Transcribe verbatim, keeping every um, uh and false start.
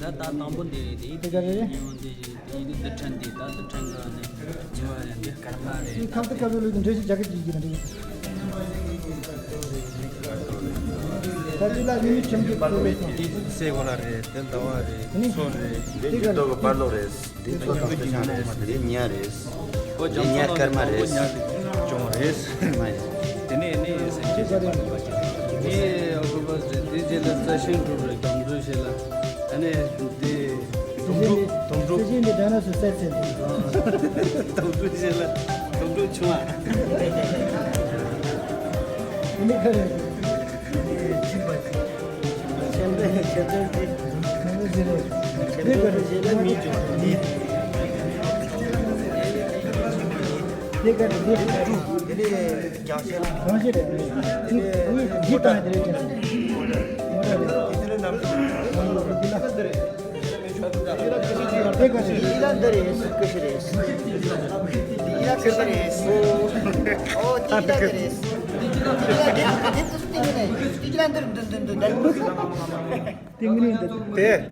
ད་དང་པོ་འདི་རེད། དེ་དེ་ག་རེད། གཉིས་པ་འདི་རེད། དེ་འདི་འདི་ཕྲན་འདི། ད་འདི་ཕྲན་ག་ནས་གཉིས་པ་རེད། འདི་སྐར་མ་རེད། ཁམས་དེ་སྐབས་ལོས་འདྲེ་ཞིག་རྒྱ་སྐད་ཀྱི་ཡིག་གི་འདྲེ། ད་ཅི་ལ་ནི་ཁྱིམ་གྱི་པར་ལོ་རེད། དེ་སེ་གོ་ལ་རེད། དེ་ཟླ་བ་རེད། མཚོ་རེད། འདི་འགྱུར་ལྡོག་གི་པར་ལོ་རེད། འདི་མཚོ་དང་སྟོད་ཆ་རེད། འདི་ཉ་རེད། འོ་འདི་ཉ་སྐར་མ་རེད། ཉ་ཅོང་རེད། སྐར་མ་རེད། དེ་ནས་ནི་སེམས་ཅན་ཟེར་བ་རེད། འདི་ཨོ་ཀོ་པ་སི་རེད། འདི་རྗེས་ལ་རྩྭ་ཤིང་གྲུབ་རེད། རྒྱ་མཚོ་ཞེས་ལ། ཨ་ནི་འདི་དོམ་ཕྲུག་དོམ་ཕྲུག་སེམས་ཅན་འདི་དགྲ་ནག་སུ་བསད་ཚེ་འདི། དོམ་ཕྲུག་ཞེས་ལ་དོམ་ཕྲུག་ཆུང་བ། འདི་ནི་ག་རེད། ཆེན་པོ་ཆེན་པོ་དེ། ཆེན་པོ་ཟེར་རེད། ཆེན་པོ་ཟེར་ན་མི་འཇོག་ནི། དེ་ག་རེ་དེ། དེ་ནི་རྒྱང་ཤེལ། རྒྱང་ཤེལ་རེད། དེ་ནི་འདི་དང་དེ་རེད་ཅེ་ན། དེ་ནི་ནམ་དེ་ག་རེ། ཡི་ལ་འདི་རེད། ཀི་ཤི་རེད། ཡི་ལ་ཀི་ཤི་རེད། ཨོ་དེ་ཡི་ལ་འདི་རེད། ཡི་ལ་འདི་འདི་འདི་འདི་འདི་འདི་འདི། དེ་ངོས་ནས་འདི། དེ།